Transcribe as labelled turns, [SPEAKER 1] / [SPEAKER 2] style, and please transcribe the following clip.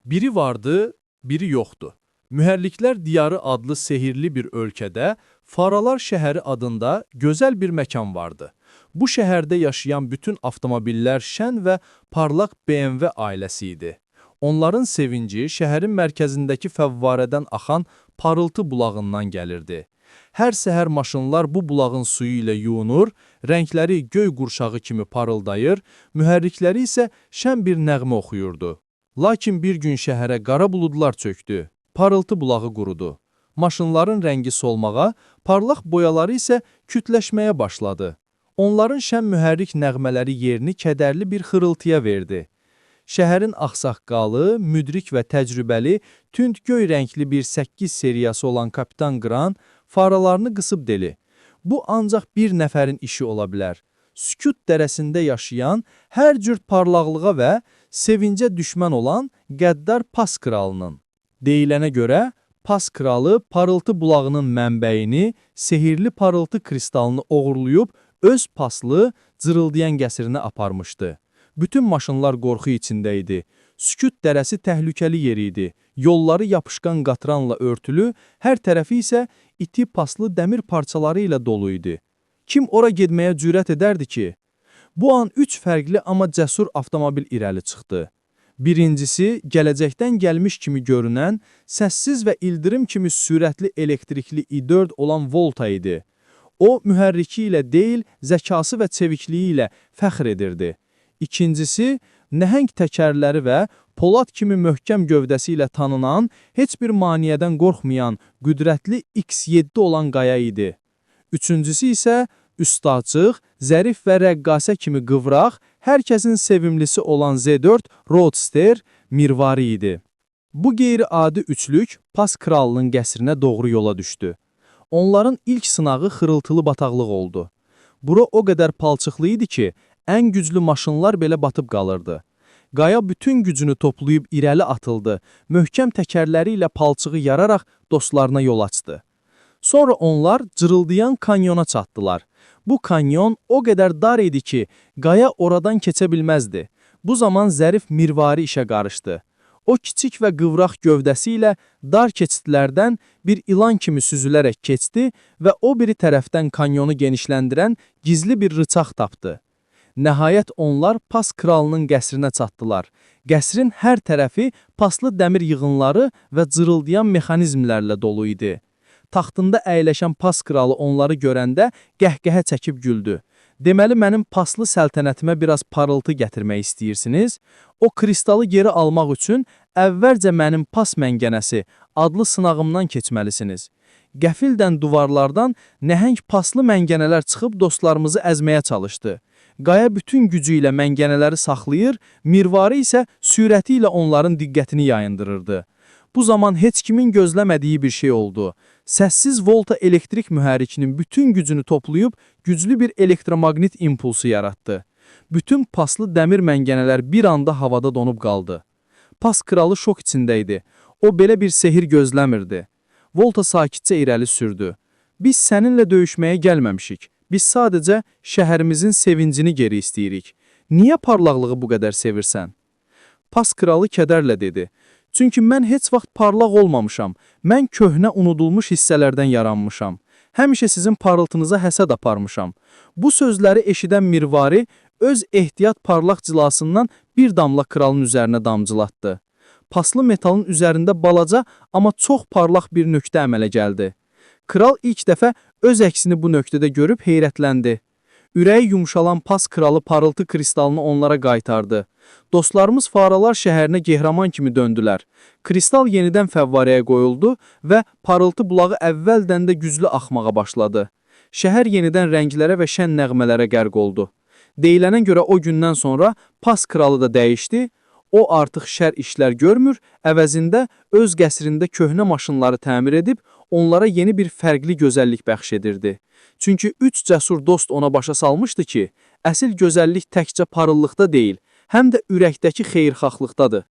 [SPEAKER 1] Biri vardı, biri yoxdu. Mühərriklər Diyarı adlı sehirli bir ölkədə Faralar şəhəri adında gözəl bir məkan vardı. Bu şəhərdə yaşayan bütün avtomobillər şən və parlaq BMW ailəsi idi. Onların sevinci şəhərin mərkəzindəki fəvvarədən axan parıltı bulağından gəlirdi. Hər səhər maşınlar bu bulağın suyu ilə yuyunur, rəngləri göy qurşağı kimi parıldayır, mühərrikləri isə şən bir nəğmə oxuyurdu. Lakin bir gün şəhərə qara buludlar çökdü. Parıltı bulağı qurudu. Maşınların rəngi solmağa, parlaq boyaları isə kütləşməyə başladı. Onların şən mühərrik nəğmələri yerini kədərli bir xırıltıya verdi. Şəhərin ağsaqqalı, müdrik və təcrübəli, tünd göy rəngli bir 8 seriyası olan Kapitan Qran faralarını qısıb dedi. Bu ancaq bir nəfərin işi ola bilər. Sükut dərəsində yaşayan, hər cür parlaqlığa və sevincə düşmən olan qəddar Pas kralının. Deyilənə görə Pas kralı parıltı bulağının mənbəyini, sehirli parıltı kristalını oğurlayıb öz paslı, cırıldayan qəsrinə aparmışdı. Bütün maşınlar qorxu içində idi. Sükut dərəsi təhlükəli yer idi. Yolları yapışqan qatranla örtülü, hər tərəfi isə iti paslı dəmir parçaları ilə dolu idi. Kim ora getməyə cürət edərdi ki? Bu an üç fərqli amma cəsur avtomobil irəli çıxdı. Birincisi, gələcəkdən gəlmiş kimi görünən, səssiz və ildırım kimi sürətli elektrikli i4 olan Volta idi. O, mühərriki ilə deyil, zəkası və çevikliyi ilə fəxr edirdi. İkincisi, nəhəng təkərləri və polad kimi möhkəm gövdəsi ilə tanınan, heç bir maneədən qorxmayan, qüdrətli X7 olan qaya idi. Üçüncüsü isə üstü açıq, zərif və rəqqasə kimi qıvraq, hər kəsin sevimlisi olan Z4 Roadster Mirvari idi. Bu qeyri-adi üçlük Pas kralının qəsrinə doğru yola düşdü. Onların ilk sınağı xırıltılı bataqlıq oldu. Bura o qədər palçıqlı idi ki, ən güclü maşınlar belə batıb qalırdı. Qaya bütün gücünü toplayıb irəli atıldı, möhkəm təkərləri ilə palçığı yararaq dostlarına yol açdı. Sonra onlar cırıldayan kanyona çatdılar. Bu kanyon o qədər dar idi ki, qaya oradan keçə bilməzdi. Bu zaman zərif mirvari işə qarışdı. O kiçik və qıvraq gövdəsi ilə dar keçidlərdən bir ilan kimi süzülərək keçdi və o biri tərəfdən kanyonu genişləndirən gizli bir rıçaq tapdı. Nəhayət onlar Pas kralının qəsrinə çatdılar. Qəsrin hər tərəfi paslı dəmir yığınları və cırıldayan mexanizmlərlə dolu idi. Taxtında əyləşən Pas kralı onları görəndə qəhqəhə çəkib güldü. Deməli mənim paslı səltənətimə biraz parıltı gətirmək istəyirsiniz? O kristalı geri almaq üçün əvvəlcə mənim pas məngənəsi adlı sınağımdan keçməlisiniz. Qəfildən duvarlardan nəhəng paslı məngənələr çıxıb dostlarımızı əzməyə çalışdı. Qaya bütün gücü ilə məngənələri saxlayır, Mirvari isə sürəti ilə onların diqqətini yayındırırdı. Bu zaman heç kimin gözləmədiyi bir şey oldu. Səssiz Volta elektrik mühərrikinin bütün gücünü toplayıb güclü bir elektromaqnit impulsu yaratdı. Bütün paslı dəmir məngənələr bir anda havada donub qaldı. Pas kralı şok içində idi. O belə bir sehir gözləmirdi. Volta sakitcə irəli sürdü. Biz səninlə döyüşməyə gəlməmişik. Biz sadəcə şəhərimizin sevincini geri istəyirik. Niyə parlaqlığı bu qədər sevirsən? Pas kralı kədərlə dedi. Çünki mən heç vaxt parlaq olmamışam. Mən köhnə unudulmuş hissələrdən yaranmışam. Həmişə sizin parıltınıza həsəd aparmışam. Bu sözləri eşidən Mirvari öz ehtiyat parlaq cilasından bir damla kralın üzərinə damcılatdı. Paslı metalın üzərində balaca, amma çox parlaq bir nöqtə əmələ gəldi. Kral ilk dəfə öz əksini bu nöqtədə görüb heyrətləndi. Ürəyi yumşalan Pas kralı parıltı kristalını onlara qaytardı. Dostlarımız Faralar şəhərinə qəhrəman kimi döndülər. Kristal yenidən fəvvarəyə qoyuldu və parıltı bulağı əvvəldən də güclü axmağa başladı. Şəhər yenidən rənglərə və şən nəğmələrə qərq oldu. Deyilənə görə o gündən sonra Pas kralı da dəyişdi. O artıq şər işlər görmür, əvəzində öz qəsrində köhnə maşınları təmir edib onlara yeni bir fərqli gözəllik bəxş edirdi. Çünki üç cəsur dost ona başa salmışdı ki, əsil gözəllik təkcə parıltıda deyil, həm də ürəkdəki xeyirxahlıqdadır.